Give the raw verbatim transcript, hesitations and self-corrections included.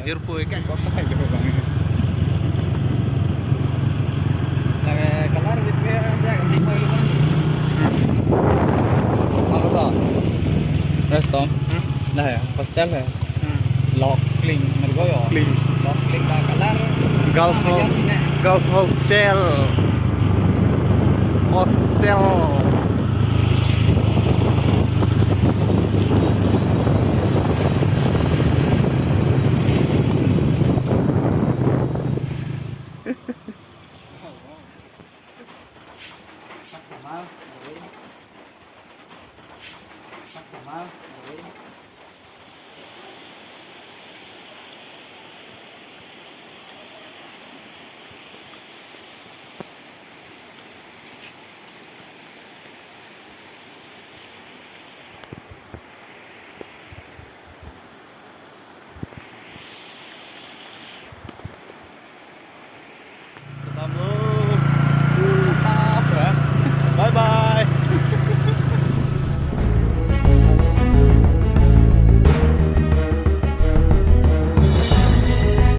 Irpo ke kok pakai ke bang. Lage color with me aja ganti ko ikan. Apa sa? Restaurant. Hmm. Nah ya, hostel ya. Hmm. Lok Kling, mergo yo. Kling. Lok Kling ka color. Girls' hos-, girls' hostel. Hostel. Bye bye.